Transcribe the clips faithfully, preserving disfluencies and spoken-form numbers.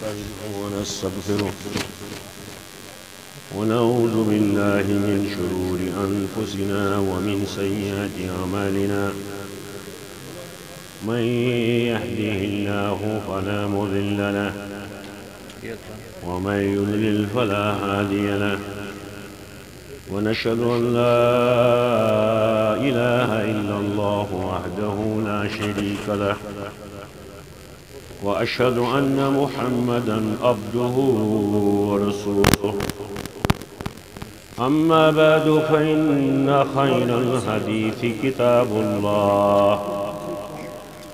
ونستغفره، ونعوذ بالله من شرور أنفسنا ومن سيئات أعمالنا. من يهده الله فلا مضل له، ومن يضلل فلا هادي له. ونشهد أن لا إله إلا الله وحده لا شريك له، وأشهد أن محمدا عبده ورسوله. أما بعد، فإن خير الحديث كتاب الله،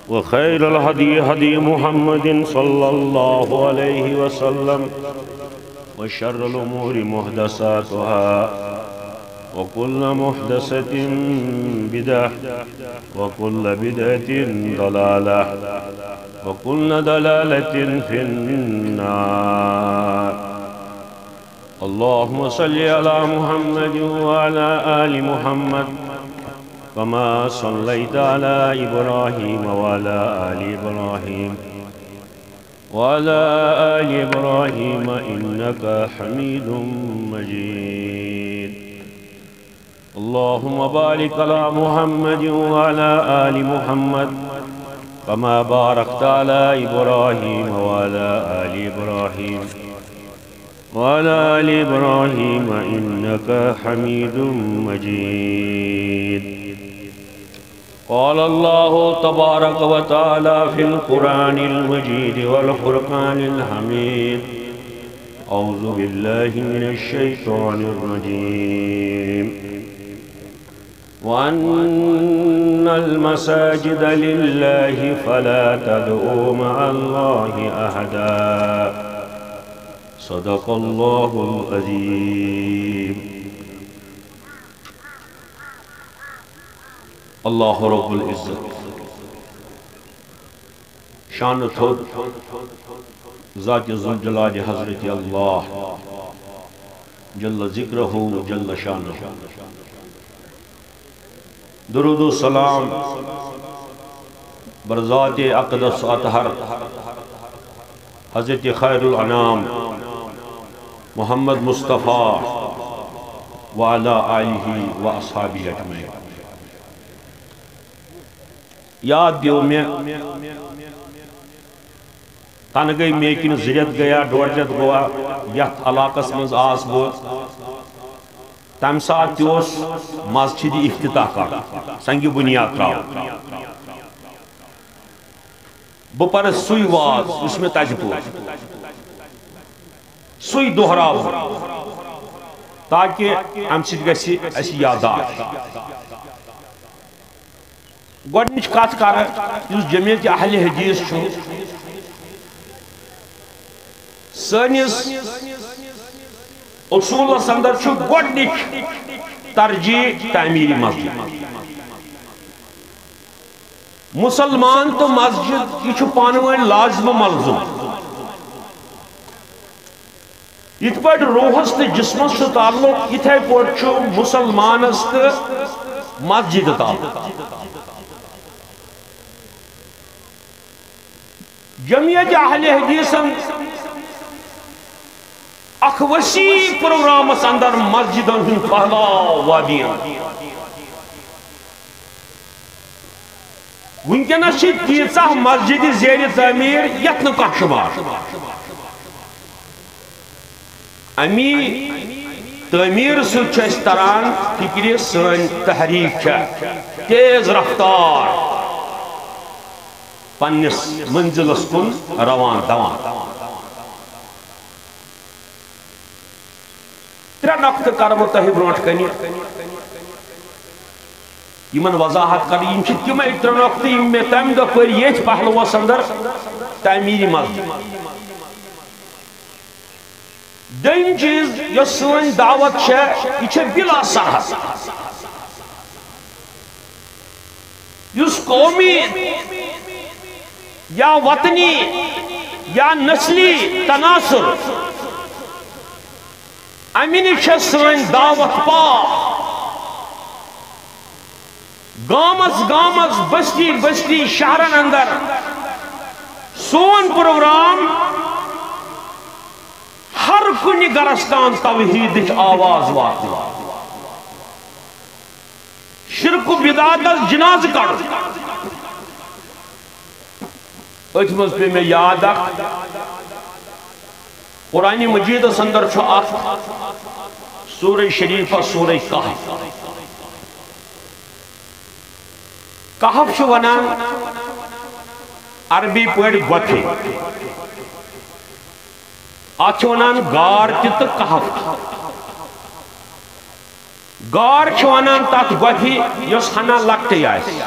وخير الهدي هدي محمد صلى الله عليه وسلم، وشر الأمور محدثاتها، وكل محدثة بدعة، وكل بدعة ضلالة، وكل ضلالة في النار. اللهم صل على محمد وعلى آل محمد، كما صليت على إبراهيم وعلى آل إبراهيم، وعلى آل إبراهيم إنك حميد مجيد. اللهم بارك على محمد وعلى آل محمد، كما باركت على إبراهيم وعلى آل إبراهيم، وعلى آل إبراهيم إنك حميد مجيد. قال الله تبارك وتعالى في القرآن المجيد والفرقان الحميد: أعوذ بالله من الشيطان الرجيم. وأن المساجد لله فلا تدعوا مع الله أحدا. صدق الله العظيم. اللہ رب العزت، شان تھوٚد، ذات ذوالجلال حضرت اللہ جل ذکرہ جل شانہ۔ درود و سلام بر ذات اقدس اطہر حضرت خیر الانام محمد مصطفیٰ وعلی آلہ و اصحابہ اجمعین۔ یاد دیو مےٚ، تنہٕ گٔے مےٚ کِنۍ زٕ رٮ۪تھ گٔیا، ڈۄڈ رٮ۪تھ گوٚوا یتھ علاقس منٛز آس بہٕ۔ تمہِ ساتہٕ تہِ اوس مسجد افتتاح کرُن، سنگ بنیاد تراوُن۔ بہٕ پرٕ سُے واز یُس مےٚ تتہِ پوٚر، سُے دۄہراوٕ بہٕ، تاکہِ امہِ سۭتۍ گژھِ اسہِ یادداشت۔ گۄڈٕنِچ کتھ کرٕ، یُس جمعیت اہل حدیث چھُ، سٲنِس اصوٗلس اندر چھُ گۄڈٕنِچ ترجیح تعمیٖری مسجد۔ مُسلمان تہٕ مسجد، یہِ چھُ پانہٕ وٲنۍ لازمہٕ ملزوم۔ یِتھ پٲٹھۍ روحس تہٕ جسمس چھُ تعلق، یِتھے پٲٹھۍ چھُ مُسلمانس تہٕ مسجد تعلق۔ جمعیت اہل حدیثن اکھ وسیع پروگرامس اندر مسجدن ہُنٛد پھہلاو وادین۔ وٕنکیٚنس چھِ تیٖژاہ مسجدِ زیر تعمیٖر یتھ نہٕ کانٛہہ شُمار۔ امی تعمیٖر سۭتۍ چھُ اَسہِ تران فِکرِ، سٲنۍ تحریٖک چھےٚ تیز رفتار پننِس منزلس کُن روان دوان۔ ترٛےٚ نۄقطہٕ کرٕ بہٕ تۄہہِ برونٛٹھ کنہِ یِمن وضاحت کرٕ۔ یِم چھِ تِمے ترٛےٚ نۄقطہٕ یِم مےٚ تمہِ دۄہ پٔرۍ ییٚتھۍ پہلوس اندر تعمیٖری مسجد۔ دوٚیِم چیٖز، یۄس سٲنۍ دعوت چھےٚ، یہِ چھےٚ بِلا سرحد۔ یُس قومی یا وطنی یا نسلی تناسل، اَمہِ نِش چھےٚ سٲنۍ دعوت پاک۔ گامس گامس، بستی بستی، شہرن اندر سون پروگرام پننہِ گرس تام توحیدٕچ آواز واتناو۔ شرک و بدعتس جنازٕ کڑُن۔ أتھۍ منٛز پیٚیہِ مےٚ یاد اکھ، قرآن مجیدس اندر چھُ اکھ سورہ شریفہ، سورہ کہف۔ کہف چھُ ونان عربی پٲٹھۍ گۄپھِ۔ اتھ چھِ ونان غار تہِ تہٕ کہف تہِ۔ غار چھِ ونان تتھ گۄپھِ یۄس ہنا لۄکٹٕے آسہِ۔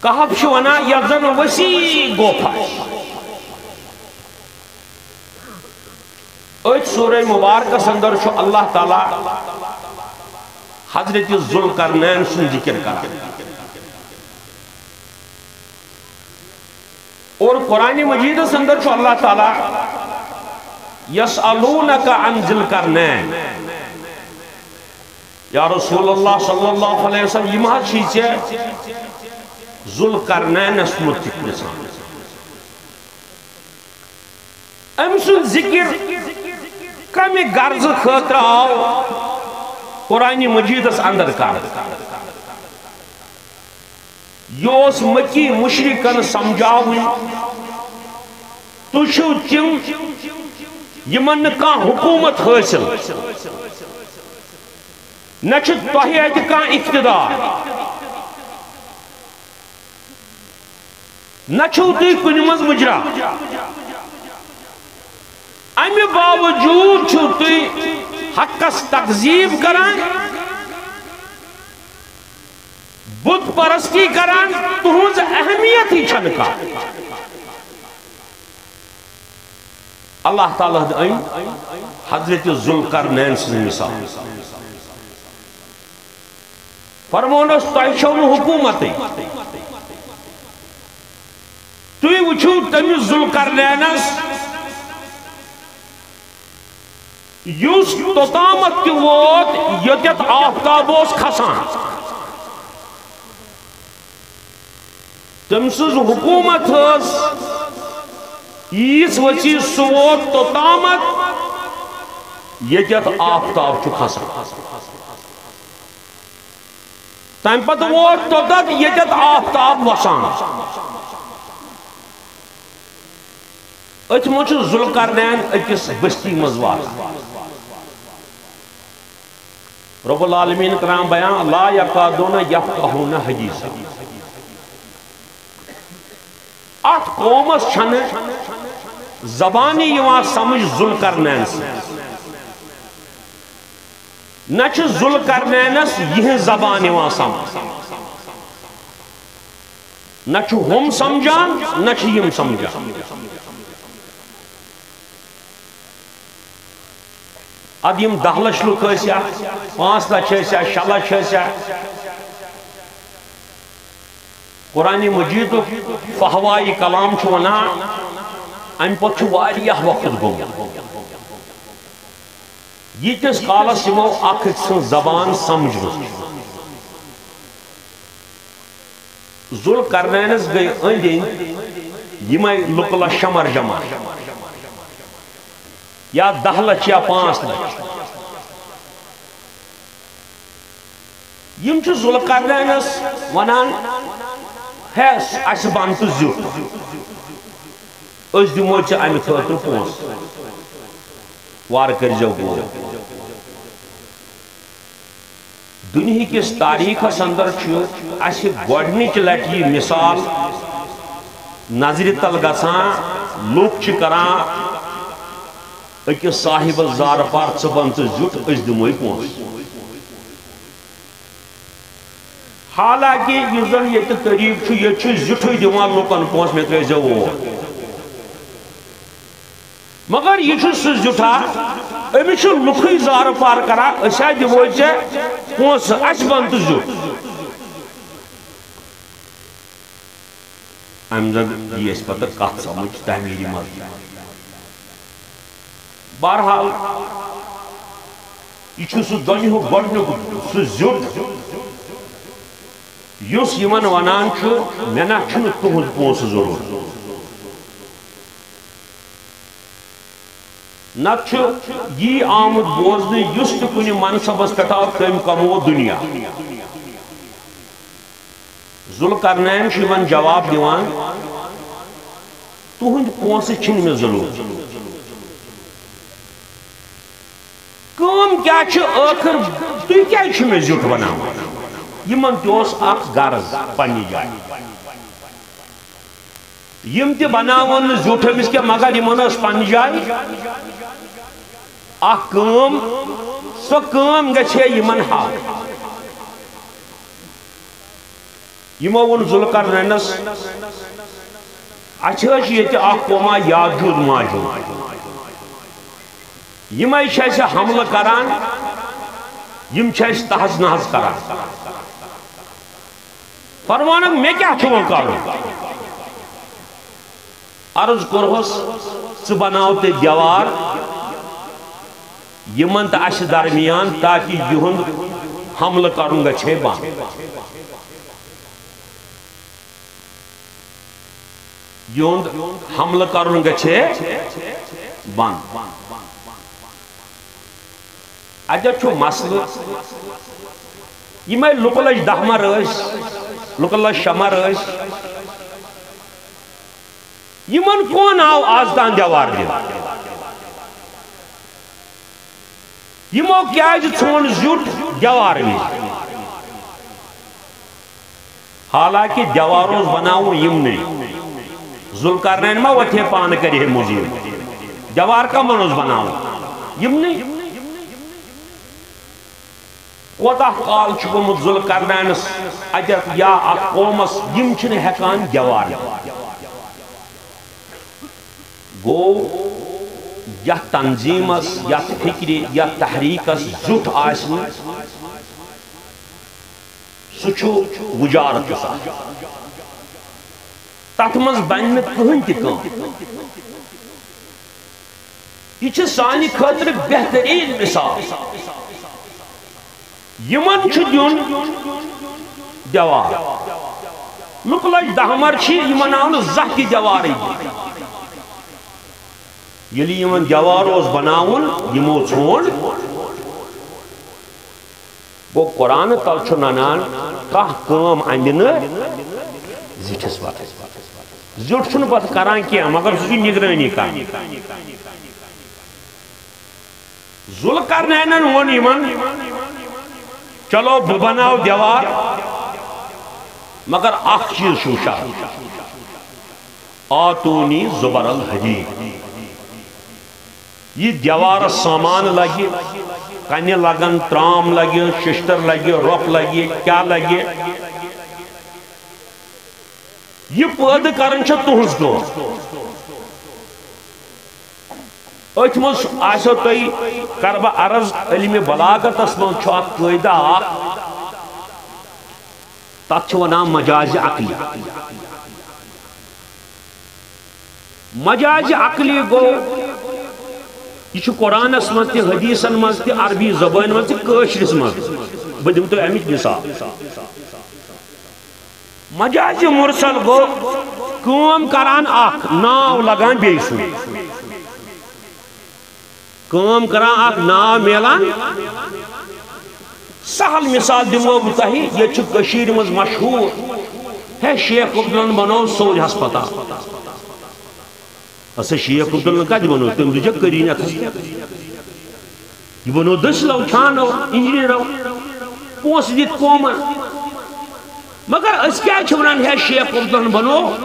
کہف چھِ ونان یتھ زن وسیع گۄپھ آسہِ۔ أتھۍ سورہ مبارکس اندر چھُ اللہ تعالیٰ حضرت ذوالقرنین سُنٛد ذکر کران۔ اور قرآن مجیدس اندر چھُ اللہ تعالیٰ یسألونک عن ذی القرنین، یا رسول اللہ صلی اللہ علیہ وسلم، یِم حظ چھِ ژےٚ ذوالقرنینس متعلق پرژھان۔ أمۍ سُنٛد ذکر کمہِ غرضہٕ خٲطرٕ آو قرآن مجیدس اندر کرنہٕ؟ یہِ اوس مکی مشرکن سمجھاوُن، تُہۍ چھِو تِم یِمن نہٕ کانٛہہ حکومت حٲصِل، نہ چھُ تۄہہِ اتہِ کانٛہہ اقتدار، نہ چھِو تُہۍ کُنہِ منٛز مُجرا۔ امہِ باوجود چھِو تُہۍ حقس تکذیب کران، بت پرستی کران، تُہنٛز اہمیتٕے چھنہٕ کانٛہہ۔ اللہ تعالیٰ ہن أنۍ حضرت ذوالقرنین سٕنٛز مثال۔ فرمونس، تۄہہِ چھو نہٕ حکومتٕے۔ تُہۍ وٕچھِو تٔمِس ذوالقرنینس، یُس توٚتامَتھ تہِ ووت یوٚتٮ۪تھ آفتاب اوس کھسان۔ تٔمۍ سٕنٛز حکومت ٲس ییٖژ ؤژھِج، سُہ ووت توٚتامَتھ ییٚتٮ۪تھ آفتاب چھُ کھسان۔ تَمہِ پتہٕ ووت توٚتَتھ ییٚتٮ۪تھ آفتاب وسان۔ أتھۍ منٛز چھُ ذوالقرنین أکِس بستی منٛز واتان۔ رب العالمین کران بیان، لا یکادون یفقہون حدیثا۔ اتھ قومس چھنہٕ زبانی یِوان سمجھ ذوالقرنین سٕنٛز۔ نہ چھِ ذوالقرنینس یِہنٛز زبان یِوان سمجھ۔ نہ چھُ ہُم سمجھان، نہ چھِ یِم سمجھان۔ ادٕ یِم دَہ لَچھ لُکھ ٲسۍ یا پانٛژھ لَچھ ٲسۍ یا شےٚ لَچھ ٲسۍ یا، قرآن مجیدُک فہوائی کلام چھُ وَنان، اَمہِ پتہٕ چھُ واریاہ وقت گوٚمُت۔ ییٖتِس کالس یِمو اکھ أکۍ سٕنٛز زبان سمجھ روٚٹ۔ ذوالقرنینس گٔے أنٛدۍ أنٛدۍ یِمے لُکہٕ لَچھ شمر جمع، یا دَہ لَچھ یا پانٛژھ لَچھ۔ یِم چھِ ذوالقرنینس وَنان، ہے، اَسہِ بَن تہٕ زیُٹھ، أسۍ دِمو ژےٚ اَمہِ خٲطرٕ پونٛسہٕ، وارٕ کٔرۍزیو غور۔ دُنیہکِس تاریخس اندر چھُ اسہِ گۄڈنِچ لٹہِ یہِ مثال نظرِ تل گژھان، لوٗکھ چھِ کران أکِس صاحبس زارٕ پار، ژٕ بن تہٕ زیُٹھ، أسۍ دِموے پونٛسہٕ۔ حالانکہ یُس زن ییٚتہِ طریٖقہٕ چھُ، ییٚتہِ چھُ زیُٹھُے دِوان لُکن پونٛسہٕ، مےٚ ترٲیزیو اور۔ مگر یہِ چھُ سُہ زیُٹھا، أمِس چھُ لُکھٕے زارٕ پار کران، أسۍ ہا دِمو ژےٚ پونٛسہٕ، اَسہِ بَن تہٕ زیُٹھ۔ اَمہِ زَن یی اَسہِ پَتہٕ کَتھ سَمٕجھ تعمیٖری منٛز۔ بہرحال، یہِ چھُ سُہ دۄنیُہُک گۄڈٕنیُک سُہ زیُٹھ، یُس یِمن وَنان چھُ، مےٚ نہ چھُنہٕ تُہُنٛد پونٛسہٕ ضروٗرت۔ نتہٕ چھُ یی آمُت بوزنہٕ، یُس تہِ کُنہِ منصبس پٮ۪ٹھ آو، تٔمۍ کموو دُنیا۔ ذوالقرنین چھُ یِمن جواب دِوان، "تُہٕنٛدۍ پونٛسہٕ چھِنہٕ مےٚ ضروٗرت۔ کٲم کیٛاہ چھِ ٲخٕر؟ تُہۍ کیٛازِ چھِو مےٚ زیُٹھ بناوان؟" یِمن تہِ اوس اکھ غرض پننہِ جایہِ۔ یِم تہِ بناوَن نہٕ زیُٹھ أمِس کینٛہہ، مگر یِمن ٲس پننہِ جایہِ اکھ کٲم، سۄ کٲم گژھِ ہے یِمن حل۔ یِمو ووٚن ذوالقرنینس، "اَسہِ حظ چھِ ییٚتہِ اکھ قوما یاجوج ماجوج۔ یِمے چھِ اَسہِ حملہٕ کران، یِم چھِ اَسہِ تحس نحس کران۔" فرمانن، "مےٚ کیٛاہ چھُ وۄنۍ کرُن؟" عرض کوٚرہوس، "ژٕ بناو تیٚلہِ دیوار یِمن تہٕ اَسہِ درمیان، تاکہِ یِہُنٛد حملہٕ کرُن گژھِ ہے بنٛد۔ یِہُنٛد حملہٕ کرُن گژھِ ہے بنٛد۔" اَتٮ۪تھ چھُ مسلہٕ، یِمے لُکہٕ لَچھ دَہ مَر ٲسۍ، لُکہٕ لَچھ شےٚ مَر ٲسۍ، یِمن کون آو آز تام دیوار دِنہٕ؟ یِمو کیازِ ژھونڈ زیُٹھ دیوار وِزِ؟ حالانکہ دیوار اوس بناوُن یِمنٕے۔ ذوالقرنین ما وۄتھِ ہے پانہٕ، کرِ ہے مُزیٖم؟ دیوار کمن اوس بناوُن؟ یِمنٕے۔ کوتاہ کال چھُ گوٚمُت ذوالقرنینس اَتٮ۪تھ یا اَتھ قومس، یِم چھِنہٕ ہٮ۪کان دیوار۔ گوٚو، یَتھ تنظیٖمس، یَتھ فِکرِ، یَتھ تحریٖکس زیُٹھ آسہِ نہٕ، سُہ چھُ وُجارٕ تہِ سا۔ تَتھ منٛز بنہِ نہٕ کٕہٕنۍ تہِ کٲم۔ یہِ چھِ سانہِ خٲطرٕ بہتریٖن مثال۔ یِمن چھُ دیُن دیوار۔ لُکہٕ لَچھ دَہ مَر چھِ، یِمن آو نہٕ زانٛہہ تہِ دیوارٕے دِنہٕ۔ ییٚلہِ یِمن دیوار اوس بناوُن، یِمو ژھونڈ۔ گوٚو، قرآنہٕ تل چھُ ننان، کانٛہہ کٲم اندِ نہٕ زِٹھِس وقتس۔ زیُٹھ چھُنہٕ پتہٕ کران کینٛہہ، مگر سُہ چھُ نگرٲنی کران۔ ذوالقرنینن ووٚن یِمن، "چلو، بہٕ بناو دیوار، مگر اکھ چیٖز چھُم شرط، آتونی زبر الحدید۔" یہِ دیوارس سامان لگہِ، کنہِ لگن، ترام لگہِ، ششتر لگہِ، رۄپھ لگہِ، کیٛاہ لگہِ، یہِ پٲدٕ کرٕنۍ چھےٚ تُہنٛز کٲم۔ أتھۍ منٛز آسیو تۄہہِ، کرٕ بہٕ عرض، علمِ بلاغتس منٛز چھُ اکھ قٲعدٕ اکھ، تتھ چھِ ونان مجازِ عقلی۔ مجازِ عقلی گوٚو، یہِ چھُ قرآنس منٛز تہِ، حدیثن منٛز تہِ، عربی زبٲنۍ منٛز تہِ، کٲشرِس منٛز۔ بہٕ دِمہٕ تۄہہِ اَمِچ مثال۔ مجازِ مرسل گوٚو کٲم کران اکھ، ناو لگان بیٚیہِ سُنٛد۔ کٲم کران اکھ، ناو میلان۔ سہل مثال دِمو بہٕ تۄہہِ، ییٚتہِ چھُ کٔشیٖرِ منٛز مشہوٗر، ہے، شیخ عبدالن بنوو سوج ہسپتال۔ ہسا شیخ عبدالن کتہِ بنوو؟ تٔمۍ دِژ کٔرِنۍ اتھس۔ یہِ بنوو دٔسۍ لو، چھانو، انجینئرو، پونٛسہٕ دِتھ قومن۔ مگر أسۍ کیٛازِ چھِ ونان، ہے، شیخ عبدالن بنوو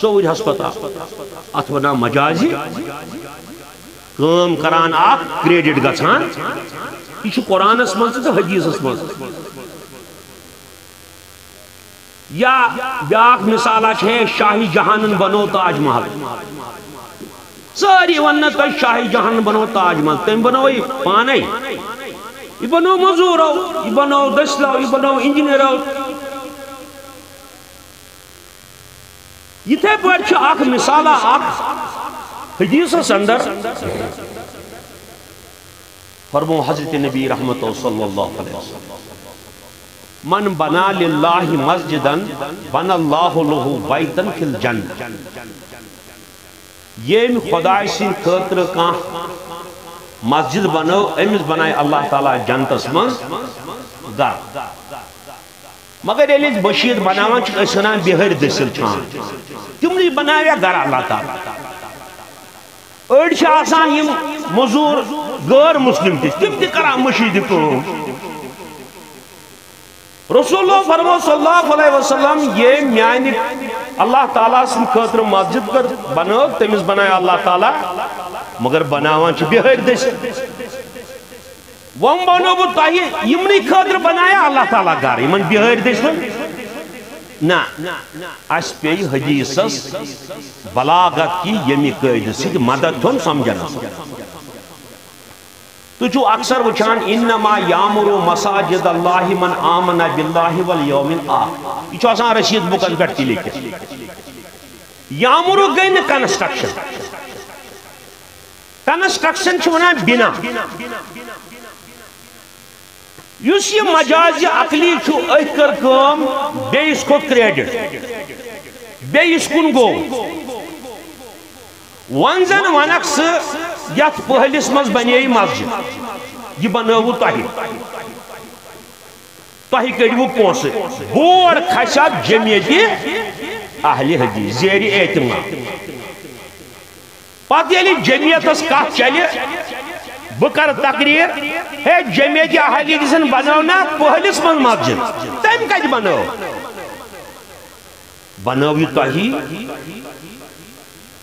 سوج ہسپتال؟ اتھ ونان مجازِ۔ کٲم کران اکھ، کریڈٹ گژھان۔ یہِ چھُ قرآنس منٛز تہٕ حدیثس منٛز۔ یا بیاکھ مثالا چھے، شاہ جہانن بنوو تاج محل۔ سٲری ونن تۄہہِ، شاہ جہانن بنوو تاج محل، تٔمۍ بنوو یہِ پانے۔ یہِ بنوو مزوٗرو، یہِ بنوو دٔسلو، یہِ بنوو انجینئرو۔ یِتھے پٲٹھۍ چھُ اکھ مثالا اکھ حدیثس اندر، فرمو حضرت نبی رحمتو صلی اللہ علیہ وسلم، "من بنا للہ مسجدا بنى الله له بيتا في الجنة۔" ییٚمۍ خۄداے سٕنٛدِ خٲطرٕ کانٛہہ مسجد بنٲو، أمِس بنایہِ اللہ تعالیٰ جنتس منٛز گرٕ۔ مگر ییٚلہِ أسۍ مٔشیٖد بناوان چھِ، أسۍ وَنان بِہٲرۍ دٔسِل چھان، تِمنٕے بناویا گرٕ اللہ تعالیٰ۔ أڑۍ چھِ آسان یِم مٔزوٗر غٲر مسلم تہِ، تِم تہِ کران مٔشیٖدِ کٲم۔ رسول اللہ فرمو صلی اللہ علیہ وسلم، ییٚمۍ میانہِ اللہ تعالیٰ سٕنٛدِ خٲطرٕ مسجد کٔر بنٲو، تٔمِس بنایہِ اللہ تعالیٰ، مگر بناوان چھِ بِہٲرۍ دٔسۍ۔ وۄنۍ وَنو بہٕ تۄہہِ، یِمنٕے خٲطرٕ بنایہِ اللہ تعالیٰ گرٕ، یِمن بِہٲرۍ دٔسۍ نہٕ؟ نہ، اَسہِ پیٚیہِ حدیثس بلاغت کہِ ییٚمہِ قٲعدٕ سۭتۍ مدد ہیوٚن سمجھنس۔ تُہۍ چھِو اکثر وٕچھان، "انما یامر مساجد اللہ من آمن باللہ والیوم الآخر"، یہِ چھُ آسان رسیٖد بُکن پٮ۪ٹھ تہِ لیکھِتھ۔ یامر گٔے نہٕ کنسٹرکشن، کنسٹرکشن چھِ وَنان بنا۔ یُس یہِ مجازِ عقلی چھُ، أتھۍ کٔر کٲم، بیٚیِس کھوٚت کریڈٹ، بیٚیِس کُن گوٚو۔ وۄنۍ زن ونکھ ژٕ، یتھ پہلِس منٛز بنے مسجد، یہِ بنٲوٕ تۄہہِ، تۄہہِ کٔڑِوٕ پونٛسہٕ، بور کھسہِ اتھ جمعیت اہل حدیث زیر اہتمام۔ پتہٕ ییٚلہِ جمعیتس کتھ چلہِ، بہٕ کرٕ تقریر، ہے، جمعیت اہل حدیثن بنٲو نا پہلِس منٛز مسجد، تٔمۍ کتہِ بنٲو؟ بنٲو یہِ تۄہی۔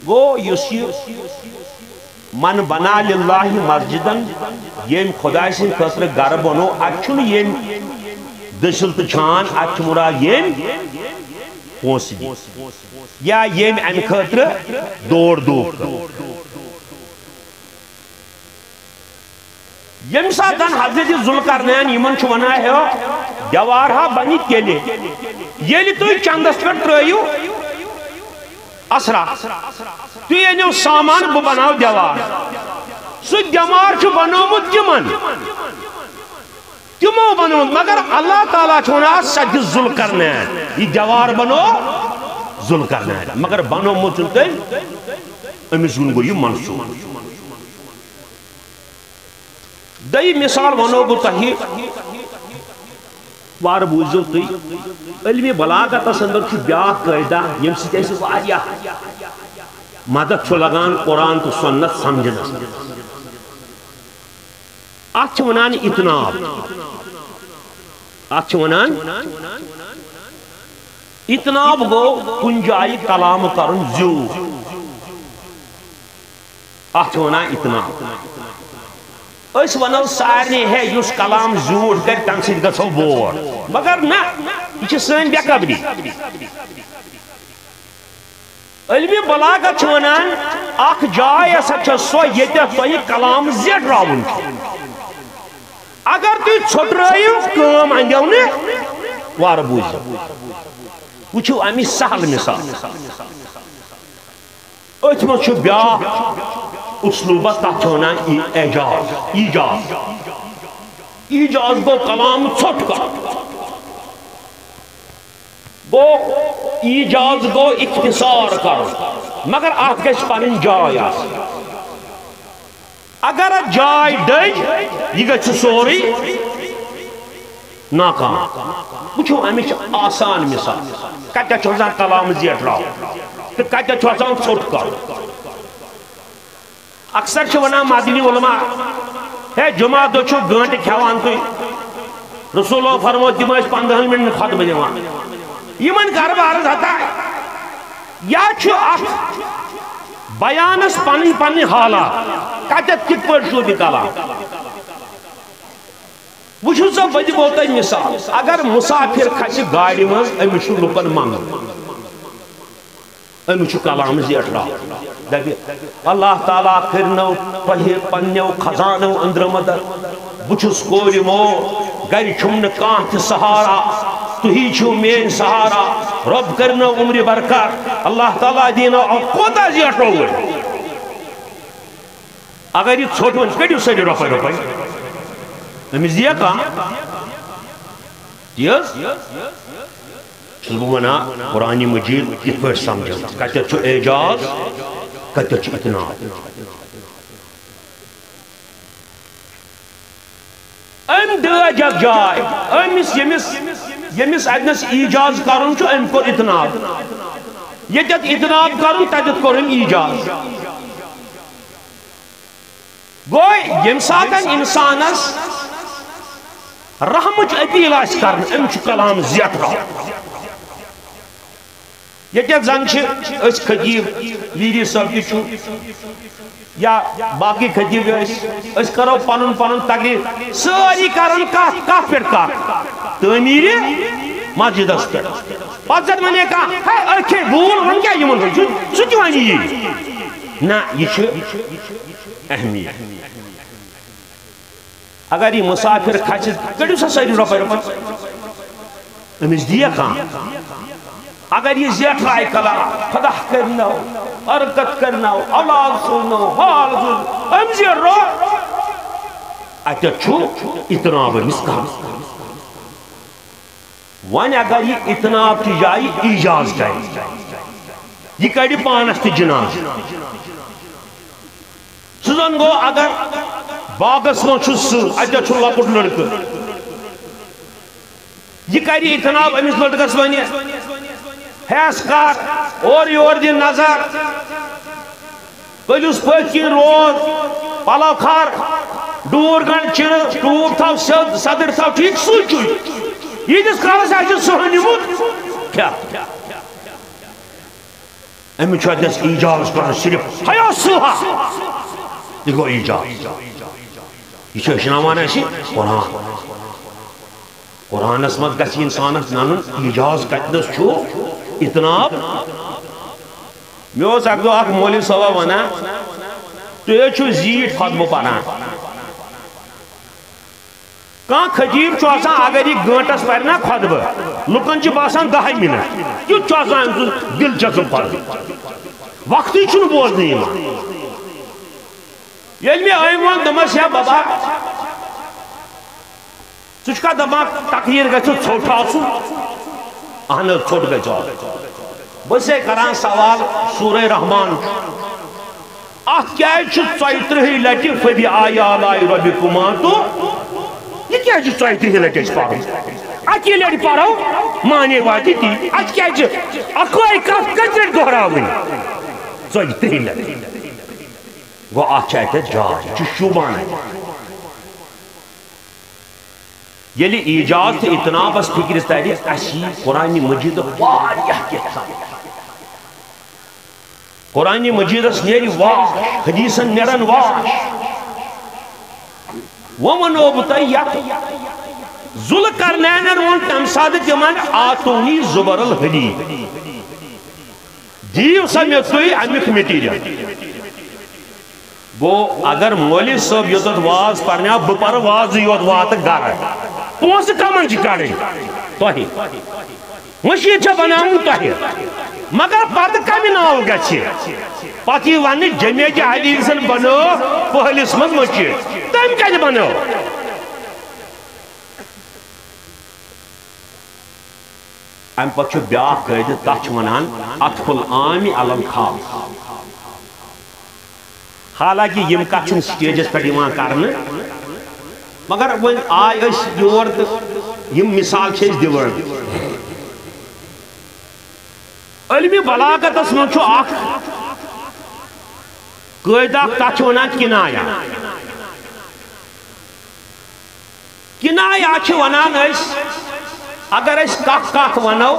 گوٚو، یُس یہِ "من بنا للہ مسجدن"، ییٚمۍ خۄداے سٕنٛدِ خٲطرٕ گرٕ بنوو، اتہِ چھُنہٕ ییٚمۍ دٔسِل تہٕ چھان، اتہِ چھُ مُراد ییٚمۍ پونٛسہٕ دِتھ یا ییٚمۍ امہِ خٲطرٕ دور دوٗر کٔر۔ ییٚمہِ ساتہٕ حضرت ذوالقرنین یِمن چھُ ونان، "ہے، دیوار ہا بنہِ تیٚلہِ، ییٚلہِ تُہۍ چندس پٮ۪ٹھ ترٲیِو اسرا، تُہۍ أنِو سامان، بہٕ بناو دیوار۔" سُہ دیوار چھُ بنومُت تِمن، تِمو بنومُت، مگر اللہ تعالیٰ چھُ ونان، "سُہ چھُ ذوالقرنین، یہِ دیوار بنوو ذوالقرنین، مگر بنومُت چھُنہٕ تٔمۍ، أمِس کُن گوٚو یہِ منسوٗخ۔" دوٚیِم مثال وَنو بہٕ تۄہہِ، وارٕ بوٗزِو تُہۍ، علمِ بلاغتس اندر چھُ بیٛاکھ قٲعدہ، ییٚمہِ سۭتۍ اَسہِ واریاہ مدد چھُ لگان قرآن تہٕ سنت سمجھنس۔ اَتھ چھِ وَنان اطناب۔ اَتھ چھِ وَنان اطناب، گوٚو کُنہِ جایہِ کلام کرُن زیوٗٹھ۔ اتھ چھِ ونان اطناب۔ أسۍ ونو سارنٕے، ہے، یُس کلام زیوٗٹھ کرِ، تمہِ سۭتۍ گژھو بور۔ مگر نہ، یہِ چھِ سٲنۍ بے قدری۔ علمِ بلاغت چھِ ونان، اکھ جاے ہسا چھےٚ سۄ، ییٚتٮ۪تھ تۄہہِ کلام زیٹھراوُن چھُ۔ اگر تُہۍ ژھۄٹرٲیِو، کٲم اندیو نہٕ، وارٕ بوٗزِو۔ وٕچھِو امِچ سہل مثال۔ أتھۍ منٛز چھُ بیٛاکھ اسلوبہ، تتھ چھِ ونان ای-، اعجاز، ایجاز۔ ایجاز گوٚو کلام ژھوٚٹ کرُن۔ گوٚو، ایجاز گوٚو اختصار کرُن، مگر اتھ گژھِ پنٕنۍ جاے آسٕنۍ۔ اگر اتھ جاے ڈٔج، یہِ گژھِ سورُے ناکام۔ وٕچھِو، امِچ چھِ آسان مثال۔ کتٮ۪تھ چھُ آسان کلام زیٹھراوُن تہٕ کتٮ۪تھ چھُ آسان ژھوٚٹ کرُن۔ اکثر چھِ ونان مدنی علماء، ہے، جمعہ دۄہ چھُ گٲنٹہٕ کھٮ۪وان تُہۍ۔ رسول اللہ فرموو، تِم ٲسۍ پندہن منٹن خطبہٕ دِوان۔ یِمن گرٕ بارس ہتا، یا چھُ اتھ بیانس پنٕنۍ پنٕنۍ حالات، کتٮ۪تھ کِتھ پٲٹھۍ چھُ یہِ کلام۔ وٕچھِو سا، بہٕ دِمو تۄہہِ مثال۔ اگر مسافر کھسہِ گاڑِ منٛز، أمِس چھُ لُکن منٛگُن، أمِس چھُ کلام زیٹھراوُن۔ دپہِ، "اللہ تعالیٰ کٔرنو تۄہہِ پننیو خزانو أنٛدرٕ مدد۔ بہٕ چھُس کورِ مول، گرِ چھُم نہٕ کانٛہہ تہِ سہارا۔ تُہی چھِو میٲنۍ سہارا۔ رۄب کٔرنو عمرِ برکت۔ اللہ تعالیٰ دِنو"۔ کوٗتاہ زیٹھرووُن؟ اگر یہِ ژھوٚٹ وۄنۍ کٔڑِو سٲری رۄپے رۄپے، أمِس دِیا کانٛہہ؟ تی حظ؟ چھُس بہٕ وَنان، قرآنِ مجیٖد کِتھ پٲٹھۍ سمجھو؟ کَتٮ۪تھ چھُ اعجاز؟ تتہِ چھُ اتناب۔ أمۍ دٲج اکھ جاے، أمِس ییٚمِس، ییٚمِس اتنس ایجاز کرُن چھُ، أمۍ کوٚر اتناب۔ ییٚتٮ۪تھ اتناب کرُن، تتٮ۪تھ کوٚر أمۍ ایجاز۔ گوٚو، ییٚمہِ ساتن انسانس رحمٕچ اپیل آسہِ کرٕنۍ، أمۍ چھُ کلام زیٹھراوُن۔ ییٚتٮ۪تھ زن چھِ أسۍ خطیب ویری صٲب تہِ چھُ یا باقٕے خطیب ٲسۍ، أسۍ کرو پنُن پنُن تقریر، سٲری کرن کتھ، کتھ پٮ۪ٹھ کتھ؟ تعمیٖرِ مسجدس پٮ۪ٹھ۔ پتہٕ زن ونے کانٛہہ، ہے، أکھے بول، وۄنۍ کیٛاہ یِمن ہُنٛد چھُ؟ سُہ تہِ ونہِ یی۔ نہ، یہِ چھُ اہمیت۔ اگر یہِ مسافر کھسہِ، کٔڑِو سا سٲری رۄپے رۄپے۔ أمِس دِیا کانٛہہ؟ اگر یہِ زیٹھرایہِ کلام، خدا کرنو، حرکت کرنو، اولاد سوزنو، حال سوز، أمۍ زیٹھرو، اتٮ۪تھ چھُ اتناب أمِس کم۔ وۄنۍ اگر یہِ اتناب چہِ جایہِ ایجاز کرِ، یہِ کڑِ پانس تہِ جناز۔ سُہ زن گوٚو، اگر باغس منٛز چھُ سٕہہ، اتٮ۪تھ چھُ لۄکُٹ لڑکہٕ، یہِ کرِ اتناب أمِس لڑکس، ونہِ، ہیس کر، اورٕ یور دِ نظر، کٔلِس پٔتھۍ کِنۍ روز، پلو کھار، ڈوٗر گنڈ چِرٕ، ٹوٗپ تھاو سیوٚد، صدٕر تھاو ٹھیٖک، سُے چھُے۔ ییٖتِس کالس آسہِ سٕہہ نیوٗمُت، کھےٚ۔ أمِس چھُ اَتٮ۪س ایجاز کرُن صرف، ہیا سُہہ۔ یہِ گوٚو ایجاز۔ یہِ چھُ ہیٚچھناوان اَسہِ قرآن۔ قرآنس منٛز گژھِ انسانس زانُن ایجاز کتنس چھُ، اتناب۔ مےٚ اوس اکہِ دۄہ اکھ مولوی صٲبا ونان، تُہۍ حظ چھِو زیٖٹھۍ خطبہٕ پران۔ کانٛہہ خطیب چھُ آسان، اگر یہِ گٲنٹس پرِ نا خطبہٕ، لُکن چھِ باسان دَہے منٹ۔ یُتھ چھُ آسان أمۍ سُنٛد دلچسپ پرُن، وقتٕے چھُنہٕ بوزنہٕ یِوان۔ ییٚلہِ مےٚ أمۍ ووٚن، دوٚپمَس، "ہے ببا، ژٕ چھُکھا دَپان تقریر گژھِ ژھوٚٹ آسُن؟" اہن حظ، ژھوٚٹ گژھِ آسُن۔ بہٕ چھسے کران سوال، سورہ رحمان، اتھ کیازِ چھُ ژۄیہِ ترٕٛہہِ لٹہِ "فبأي آلاء ربكما" تہٕ یہِ کیازِ چھُ ژۄیہِ ترٕٛہہِ لٹہِ أسۍ پرُن؟ اکی لٹہِ پرو، معنی واتہِ تی۔ اتھ کیازِ چھِ اکوے کتھ کٔژِ لٹہِ دۄہراوٕنۍ؟ ژۄیہِ ترٕٛہہِ لٹہِ۔ گوٚو، اتھ چھِ اتہِ جاے، یہِ چھُ شوٗبان اتہِ۔ ییٚلہِ ایجاز تہٕ اتنابس فکرِ ترِ، اسہِ یی قرآن مجیدُک واریاہ کینٛہہ سمجھ۔ قرآن مجیدس نیرِ واش، حدیثن نیرن واش۔ وۄنۍ ونو بہٕ تۄہہِ یتھ، ذوالقرنینن ووٚن تمہِ ساتہٕ تِمن، "آتونی زبر الحدید"، دِیِو سا مےٚ تُہۍ امیُک material۔ گوٚو، اگر مولوی صٲب یوٚتتھ واز پرناو، بہٕ پرٕ وازٕے یوت، واتہٕ گرٕ۔ پونٛسہٕ کمن چھِ کڑٕنۍ؟ تۄہہِ۔ مٔشیٖد چھےٚ بناوٕنۍ تۄہہِ۔ مگر پتہٕ کمہِ ناوٕ گژھِ؟ پتہٕ یی وننہٕ، جمیعت اہل حدیثن بنٲو پہلِس منٛز مٔشیٖد۔ تٔمۍ کتہِ بنٲو؟ امہِ پتہٕ چھُ بیاکھ قٲعدٕ، تتھ چھِ ونان عطف العام علی الخاص۔ حالانکہ یِم کتھ چھِنہٕ سٹیجس پٮ۪ٹھ یِوان کرنہٕ، مگر وۄنۍ آے أسۍ یور تہٕ یِم مثال چھِ أسۍ دِوان۔ علمِ بلاغتس منٛز چھُ اکھ قٲعدٕ اکھ، تتھ چھِ ونان کنایہ۔ کنایہ چھِ ونان أسۍ، اگر أسۍ کتھ کتھ ونو،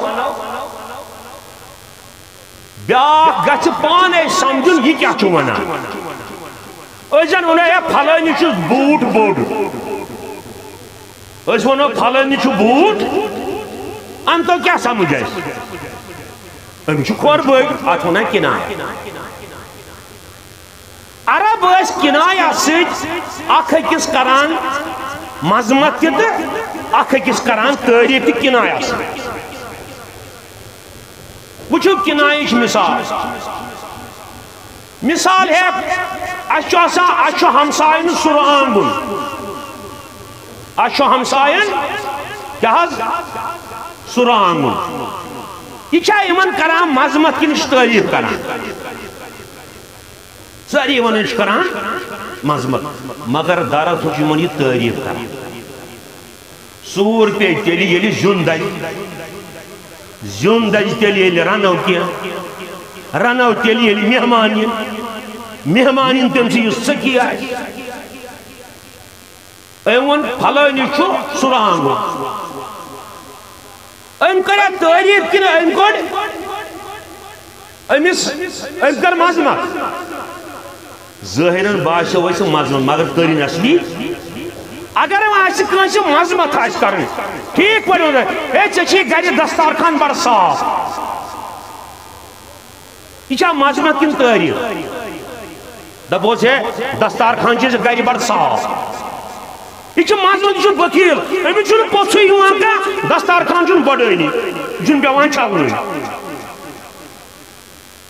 بیاکھ گژھِ پانے سمجھُن یہِ کیٛاہ چھُ ونان۔ أسۍ زن ونو، "ہے، فلٲنی چھُ بوٗٹھ بوٚڑ"، أسۍ ونو، "فلٲنی چھُ بوٗٹھ"، انتو کیٛاہ سمجھ اسہِ؟ أمِس چھُ کھۄر بٔڑۍ، اتھ ونان کنایہ۔ عرب ٲسۍ کنایہ سۭتۍ اکھ أکِس کران مذمت تہِ تہٕ اکھ أکِس کران تعریف تہِ کنایہ سۭتۍ۔ وٕچھِو کنایہٕچ مثال۔ مثال ہیٚتھ، اَسہِ چھُ آسان، اَسہِ چھُ ہمساین سُرٕ آنگُن۔ اَسہِ چھُ ہمساین کیٛاہ حظ؟ سُرٕ آنگُن۔ یہِ چھا یِمن کران مذمت کِنہٕ یہِ چھُ تعریف کران؟ سٲری وَنان چھِ کران مذمت، مگر دراصل چھُ یِمن یہِ تعریف کران۔ سوٗر پیٚیہِ تیٚلہِ، ییٚلہِ زیُن دَزِ۔ زیُن دَزِ تیٚلہِ، ییٚلہِ رَنو کینٛہہ۔ رَنو تیٚلہِ، ییٚلہِ مہمان یِن۔ مہمان یِن، تٔمۍ سٕے یُس سخی آسہِ۔ أمۍ ووٚن، "پھلٲنِس چھُ سُرانٛگُن۔" أمۍ کٔریا تعریف کِنہٕ أمۍ کوٚر أمِس، أمۍ کٔر مذمت؟ ظٲہِرَن باسیو اَسہِ مذمت، مگر کٔرِن اصلی۔ اگر وۄنۍ اَسہِ کٲنٛسہِ مذمت آسہِ کَرٕنۍ، ٹھیٖک پٲٹھۍ ووٚن، "ہے، ژےٚ چھے گَرِ دستارخان بَڑٕ صاف۔" یہِ چھا مذمت کِنہٕ تعریف؟ دَپوس، "ہے، دستارخان چھے ژےٚ گَرِ بَڑٕ صاف۔" یہِ چھِ مذمت، یہِ چھُ بخیل، أمِس چھُنہٕ پوٚژھُے یِوان کانٛہہ، دستارخان چھُنہٕ بَڑٲنی، یہِ چھُنہٕ پٮ۪وان چھَلنُے۔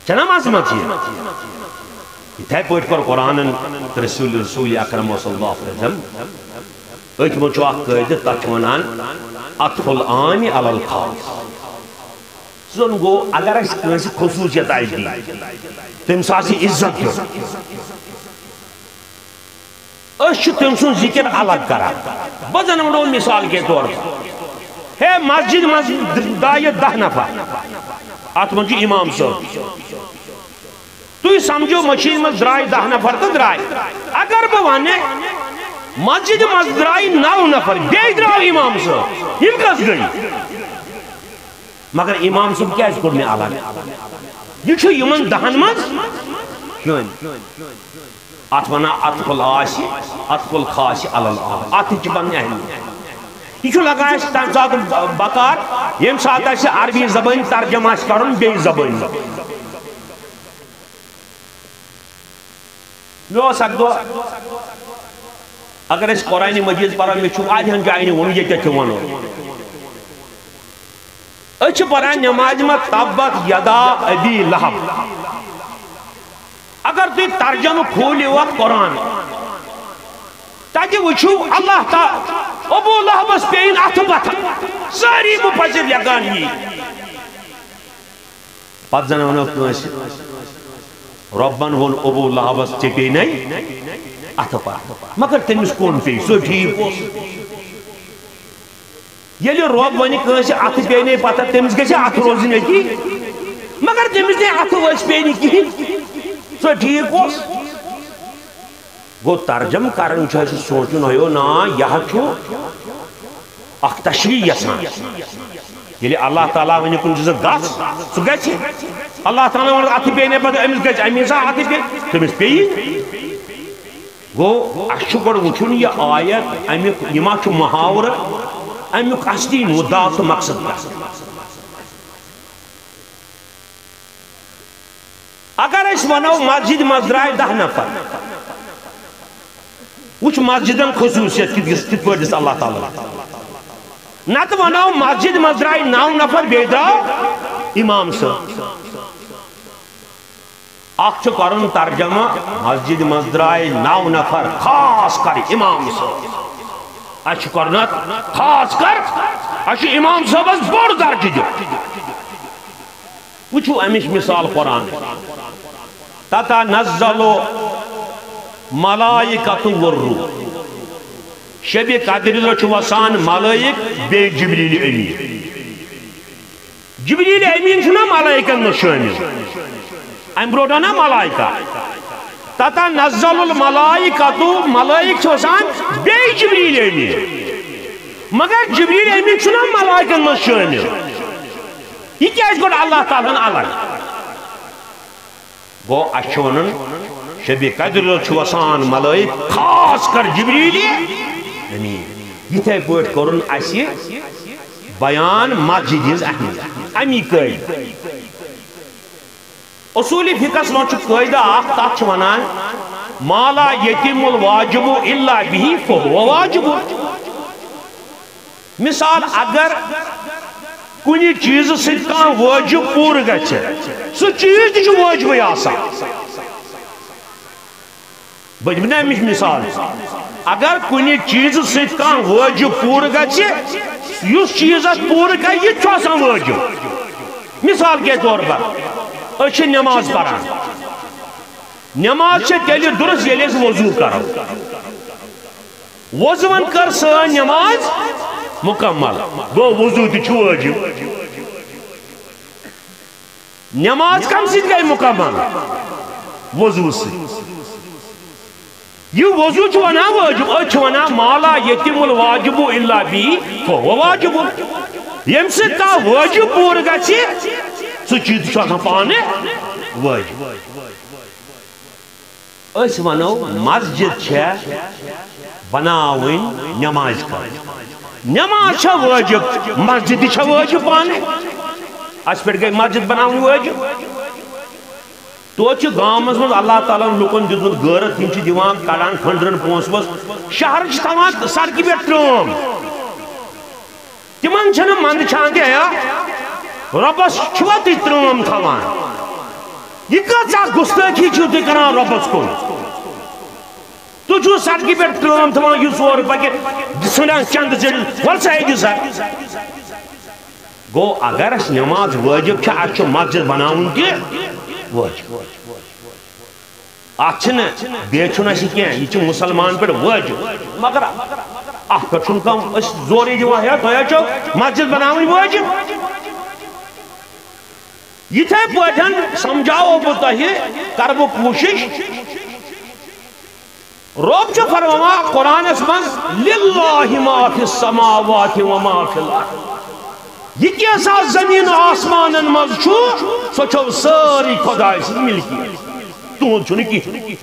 چھَنا مذمت یہِ؟ یِتھَے پٲٹھۍ کوٚر قرآنن تہٕ رسول، رسول اکرم صلی اللہ علیہ وسلم۔ أتھۍ منٛز چھُ اکھ قٲعدٕ، تَتھ چھِ وَنان عطف العام علی الخاص۔ زَن گوٚو، اگر اَسہِ کٲنٛسہِ خصوٗصیت آسہِ دِنۍ، تٔمِس آسہِ عزت دیُن، أسۍ چھِ تٔمۍ سُنٛد ذِکِر الگ کران۔ بہٕ زَن وَنو مِثال کے طور پر، ہے، مسجد منٛز درٛایہِ دَہ نفر، اَتھ منٛز چھُ اِمام صٲب۔ تُہۍ سمجھو، مٔشیٖد منٛز درٛاے دَہ نفر تہٕ درٛاے۔ اگر بہٕ وَنہٕ، مسجد منٛز درٛاے نَو نفر، بیٚیہِ درٛاو اِمام صٲب، یِم کَس گٔے؟ مگر اِمام صٲب کیٛازِ کوٚر مےٚ الگ؟ یہِ چھُ یِمن دَہن منٛز شٲمِل۔ اَتھ وَنان عطف العاص، عطف الخاص علی العام۔ اَتھ تہِ چھِ پنٕنۍ اہمیت۔ یہِ چھُ لگان اَسہِ تَمہِ ساتہٕ بکار، ییٚمہِ ساتہٕ اَسہِ عربی زبٲنۍ ترجمہٕ آسہِ کَرُن بیٚیہِ زبٲنۍ منٛز۔ مےٚ اوس اَکہِ دۄہ، اگر أسۍ قرآنِ مجیٖد پَرو، مےٚ چھُ واریاہَن جایَن یہِ ووٚنمُت، ییٚتٮ۪تھ تہِ وَنو۔ أسۍ چھِ پَران نٮ۪مازِ منٛز تبت یدا ابی لہب۔ اگر تُہۍ ترجمہٕ کھوٗلِو اَتھ قرآن، تَتہِ وٕچھِو اللہ تعالیٰ، ابو لہبس پیٚیِن اَتھٕ پَتھٕ۔ سٲری مُفسِر لیکھان یی۔ پتہٕ زن ونو کٲنٛسہِ، رۄبن ووٚن ابو لہبس، "ژےٚ پیٚیہِ نے اتھٕ پتھ"، مگر تٔمِس کُن پیٚیہِ، سُہ ٹھیٖک اوس۔ ییٚلہِ رۄب ونہِ کٲنٛسہِ، "اتھٕ پیٚیہِ نے پتھ"، تٔمِس گژھِ اتھٕ روزٕنۍ أتی، مگر تٔمِس نے اتھٕ وٲنٛسہِ پیٚیہِ نہٕ کِہیٖنۍ، سُہ ٹھیٖک اوس۔ گوٚو، ترجمہٕ کرُن چھُ اَسہِ سونٛچُن، ہیو نا، یہِ ہا چھُ اکھ تشریح یژھان۔ ییٚلہِ اللہ تعالیٰ ونہِ کُنہِ چیٖزس گژھ، سُہ گژھِ۔ اللہ تعالیٰ ونہِ اتھٕ پیٚیہِ نے پتہٕ أمِس گژھِ، اَمی سا اتھٕ پیٚیہِ، تٔمِس پیٚیہِ۔ گوٚو، اَسہِ چھُ گۄڈٕ وُچھُن یہِ آیت، اَمیُک، یہِ ما چھُ محاورٕ، اَمیُک اصلی مُدعا تہٕ مقصد کیٛاہ؟ اگر أسۍ ونو مسجد منٛز درٛاے دَہ نفر، وٕچھ مسجدن خصوٗصیت کِتھ، کِتھ پٲٹھۍ دِژ اللہ تعالیٰ۔ نتہٕ ونو مسجد منٛز درٛاے نَو نفر، بیٚیہِ درٛاو امام صٲب۔ اکھ چھُ کرُن ترجمہٕ، مسجد منٛز درٛاے نَو نفر، خاص کر امام صٲب۔ اَسہِ چھُ کرُن اَتھ خاص کر، اَسہِ چھُ امام صٲبس بوٚڑ درجہٕ دیُن۔ وٕچھِو اَمِچ مثال قرآن۔ تتنزل ملائکۃ والروح۔ شبِ قدرِ دۄہ چھُ وسان ملائک بیٚیہِ جبریل امین۔ جبریل امین چھُنہ ملائکن منٛز شٲمِل؟ اَمہِ برونٛٹھ آو نہ ملائکہ۔ تتنزل الملائکۃ، ملائک چھِ وسان بیٚیہِ جبریل امین۔ مگر جبریل امین چھُنہ ملائکن منٛز شٲمِل؟ یہِ کیٛازِ کوٚر اللہ تعالیٰ ہن الگ؟ گوٚو، اَسہِ چھُ وَنُن، شبِ قدرِ دۄہ چھُ وَسان ملائک، خاص کر جبریل امین۔ یِتھَے پٲٹھۍ کوٚرُن اَسہِ بیان مسجد ہٕنٛز اہمیت۔ اَمی قٲیدٕ۔ اصوٗلِ فقہس منٛز چھُ قٲیدٕ اکھ، تَتھ چھِ وَنان، ما لا یتم الواجب الا بہ فہو واجب۔ مثال، اگر کُنہِ چیٖزٕ سۭتۍ کانٛہہ وٲجِب پوٗرٕ گژھِ، سُہ چیٖز تہِ چھُ وٲجِبٕے آسان۔ بہٕ دِمہٕ نہٕ اَمِچ مثال۔ اگر کُنہِ چیٖزٕ سۭتۍ کانٛہہ وٲجِب پوٗرٕ گژھِ، یُس چیٖز اَتھ پوٗرٕ کرِ، یہِ تہِ چھُ آسان وٲجِب۔ مثال کے طور پر، أسۍ چھِ نٮ۪ماز پران۔ نماز چھےٚ تیٚلہِ درست ییٚلہِ أسۍ وضو کرو۔ وضوَن کٔر سٲنۍ نماز مکمل۔ گوٚو وضو تہِ چھُ وٲجِب۔ نماز کَمہِ سۭتۍ گٔے مکمل؟ وضو سۭتۍ۔ یہِ وضو چھُ وَنان وٲجِب، أسۍ چھِ وَنان ما لا یتم الواجب الا به فهو واجب۔ ییٚمہِ سۭتۍ کانٛہہ وٲجِب پوٗرٕ گژھِ، سُہ چیٖز تہِ چھُ آسان پانہٕ وٲجِب۔ أسۍ وَنو، مسجد چھےٚ بناوٕنۍ نمازِ خٲطرٕ۔ نماز چھےٚ وٲجِب، مسجد تہِ چھےٚ وٲجِب پانہٕ۔ اَسہِ پٮ۪ٹھ گٔے مسجد بناوٕنۍ وٲجِب۔ توتہِ چھِ گامَس منٛز اللہ تعالیٰ ہَن لُکَن دیُتمُت غٲرت، یِم چھِ دِوان، کَڑان کھٔنٛڈرَن پونٛسہٕ وونٛسہٕ، شہرٕ چھِ تھاوان سڑکہِ پٮ۪ٹھ ترٛٲم۔ تِمن چھنہٕ منٛدچھان تہِ، ہے، رۄبس چھُوا تُہۍ ترٲم تھاوان؟ یہِ کۭژاہ گُستٲخی چھِو تُہۍ کران رۄبس کُن؟ تُہۍ چھِو سڑکہِ پٮ۪ٹھ ترٲم تھاوان، یہِ ژور رۄپیہِ ژھٕنان چندٕ ژٔٹِتھ، وَلہٕ سا ہے دِ سا۔ گوٚو، اگر اَسہِ نٮ۪ماز وٲجِب چھِ، اَسہِ چھُ مسجد بناوُن تہِ وٲجِب۔ اتھ چھِنہٕ، بیٚیہِ چھُنہٕ اَسہِ کینٛہہ، یہِ چھُ مُسلمان پٮ۪ٹھ وٲجِب۔ مگر اتھ پٮ۪ٹھ چھُنہٕ کانٛہہ أسۍ زورٕے دِوان، ہے، تۄہہِ حظ چھو مسجد بناوٕنۍ وٲجِب۔ یِتھے پٲٹھۍ سمجھاوو بہٕ تۄہہِ، کرٕ بہٕ کوٗشِش۔ رۄب چھُ فرماوان قرآنس منٛز، "للہ ما فی السماوات و ما فی الارض"۔ یہِ کینٛژھا زٔمیٖن آسمانن منٛز چھُ، سۄ چھو سٲرٕے خۄداے سٕنٛز مِلکیت۔ تُہُنٛد چھُنہٕ کِہیٖنۍ۔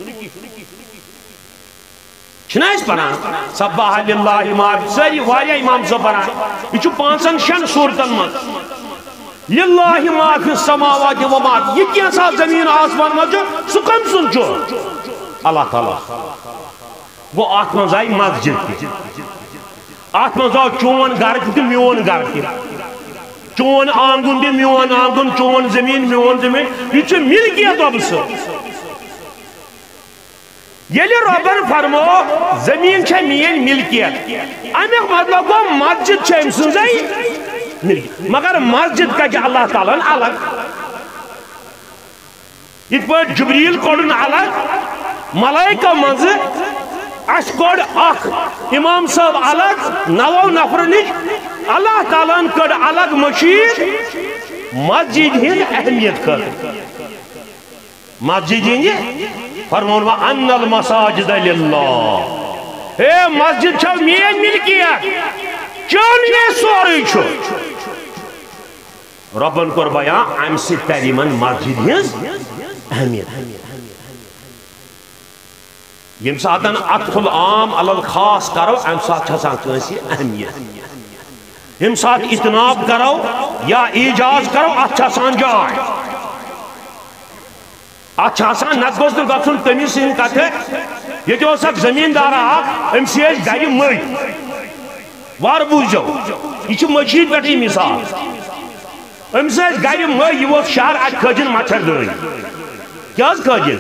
چھِنہ أسۍ پران، "سبح للہ ما"، سٲری واریاہ امام صٲب پران۔ یہِ چھُ پانٛژن شٮ۪ن سورتن منٛز۔ "للہ ما فی السماوات و ما"، یہِ کینٛژھا زٔمیٖن آسمان منٛز چھُ، سُہ کٔمۍ سُنٛد چھُ؟ اللہ تعالیٰ۔ گوٚو، اتھ منٛز آیہِ مسجد تہِ۔ اتھ منٛز آو چون گرٕ تہِ تہٕ میون گرٕ تہِ۔ چون آنگُن تہِ میون آنگُن، چون زٔمیٖن میون زٔمیٖن۔ یہِ چھُ مِلکیت رۄبہٕ سٕنٛز۔ ییٚلہِ رۄبن فرمو، "زٔمیٖن چھےٚ میٲنۍ مِلکیت"، امیُک مطلب گوٚو، مسجد چھےٚ أمۍ سٕنٛزٕے مِلکیت۔ مگر مسجد کتہِ چھِ اللہ تعالیٰ ہن الگ؟ یِتھ پٲٹھۍ جبریل کوٚڑُن الگ ملائکہ منٛزٕ، اَسہِ کوٚڑ اکھ امام صٲب الگ نَوَو نفرٕ نِش۔ اللہ تعالیٰ ہن کٔڑ الگ مٔشیٖد۔ مسجد ہٕنٛز اہمیت خٲطرٕ، مسجد ہٕنٛز، فرمون، "وَأَنَّ الْمَسَاجِدَ لِلَّهِ"۔ ہے، مسجد چھو میٲنۍ ملکیت، چٲنۍ یہِ سورُے چھُ۔ رۄبن کوٚر بیان، امہِ سۭتۍ ترِ یِمن مسجد ہٕنٛز اہمیت۔ ییٚمہِ ساتن عطف العام علی الخاص کرو، امہِ ساتہٕ چھِ آسان کٲنٛسہِ اہمیت۔ ییٚمہِ ساتہٕ اطناب کرو یا ایجاز کرو، اتھ چھِ آسان جاے۔ اتھ چھِ آسان، نتہٕ گوٚژھ نہٕ گژھُن تٔمِس سٕنٛدِ کتھِ۔ ییٚتہِ اوس اکھ زٔمیٖندارا اکھ، أمۍ سٕے ٲسۍ گرِ مٔہۍ۔ وارٕ بوٗزِو، یہِ چھِ مٔشیٖد پٮ۪ٹھٕے مثال۔ أمِس ٲسۍ گرِ مٔہۍ، یہِ ووت شہر، اتہِ کھٲجِن مچھر دٲنۍ۔ کیٛاہ حظ کھٲجِن؟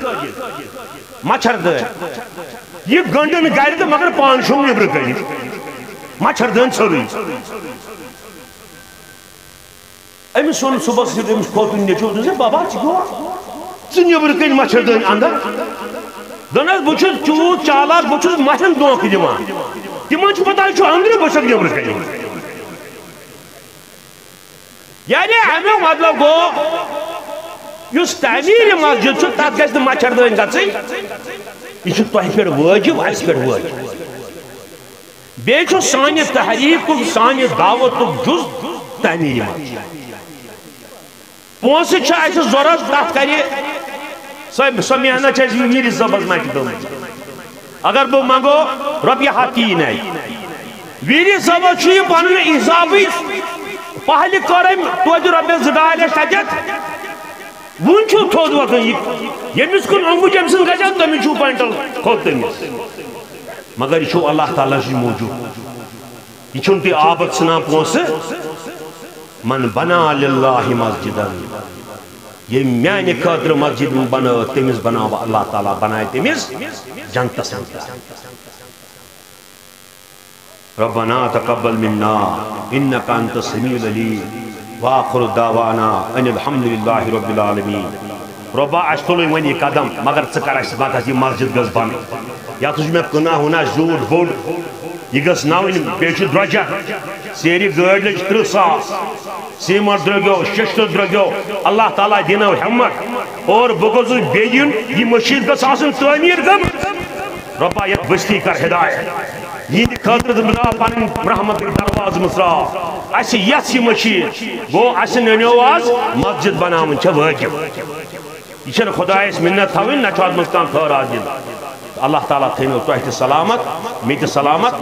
مچھر دٲنۍ۔ یہِ گٔنٛڈٕن گرِ تہٕ مگر پانہٕ شوٚنٛگ نیٚبرٕ کَنہِ۔ مچھر دٲنۍ ژھٔرٕے۔ أمِس ووٚن صُبحس یُتھ أمِس کھوٚت نیٚچوٗ، دوٚپُس، "ہے بابا، ژٕ کیٛاہ، ژٕ نیٚبرٕ کَنہِ مچھر دٲنۍ اَنٛدر؟" دوٚپنَس، "بہٕ چھُس تیوٗت چالاک، بہٕ چھُس مچھرن دھوکہٕ دِوان۔ تِمن چھُ پتہ، یہِ چھُ أنٛدرٕ، بہٕ چھُسکھ نیٚبرٕ کَنہِ۔" یعنی اَمیُک مطلب گوٚو، یُس تعمیٖرِ مسجد چھُ، تَتھ گژھِ نہٕ مچھر دٲنۍ گژھٕنۍ۔ یہِ چھُ تۄہہِ پٮ۪ٹھ وٲجِب، اَسہِ پٮ۪ٹھ وٲجِب۔ بیٚیہِ چھُ سانہِ تحریٖکُک، سانہِ دعوتُک جُز تعمیٖرِ مسجد۔ پونٛسہٕ چھِ اَسہِ ضروٗرت، تَتھ کَرِ سۄ، سۄ محنت چھِ اَسہِ ویٖرِ صٲبَس مَتہِ گٔمٕژ۔ اگر بہٕ منٛگو رۄپیہِ ہَتھ تہِ یی نہٕ اَتہِ۔ ویٖرِ صٲبَس چھُ یہِ پَنُن حِسابٕے، پَہلہِ کٔر أمۍ توتہِ رۄپیَس زٕ ڈاے لَچھ تَتٮ۪تھ۔ وُنہِ چھُ تھوٚد وۄتھان یہِ، ییٚمِس کُن اوٚنٛگُج أمۍ سٕنٛز گژھِ ہا، تٔمِس چھُ کوینٹل کھوٚت تٔمِس۔ مگر یہِ چھُ اللہ تعالیٰ سٕے موٗجوٗب۔ یہِ چھُنہٕ تُہۍ آبَس ژھٕنان پونٛسہٕ۔ من بنا للہ مسجدن، ییٚمۍ میانہِ خٲطرٕ مسجد بنٲو، تٔمِس بناو اللہ تعالیٰ، بنایہِ تٔمِس جنتس منٛز۔ ربنا تقبل منا انك انت السميع العليم، واخر دعوانا ان الحمد لله رب العالمين۔ رۄبا، اَسہِ تُلٕے وۄنۍ یہِ قدم، مگر ژٕ کر اَسہِ مدد، یہِ مسجد گٔژھ بنٕنۍ۔ یَتھ چھُ مےٚ گُناہ وُناہ زیوٗٹھ بوٚڑ، یہِ گٔژھ نہ وٕنہِ، بیٚیہِ چھُ درٛۄجر۔ سیرِ گٲڑۍ لٔج تٕرٛہ ساس، سیٖمنٹ درٛوٚگیو، شیشتٕر درٛوٚگیو، اللہ تعالیٰ دِنو ہٮ۪مت۔ اور بہٕ گوٚژھُس بیٚیہِ یُن، یہِ مٔشیٖد گٔژھ آسٕنۍ تعمیٖر گٔمٕژ۔ رۄبا، یَتھ بستی کر ہدایت۔ یِہنٛدِ خٲطرٕ تہٕ مٕژراو پنٕنۍ رحمتٕکۍ دروازٕ مٕژراو۔ اَسہِ یَژھ یہِ مٔشیٖد۔ گوٚو، اَسہِ ننیو آز مسجد بناوٕنۍ چھےٚ وٲجِب۔ یہِ چھَنہٕ خۄدایَس مِنت تھاوٕنۍ، نہ چھُ اَتھ منٛز کانٛہہ خٲرات دِنۍ۔ اللہ تعالیٰ تھٲینو تۄہہِ تہِ سلامت، مےٚ تہِ سلامت۔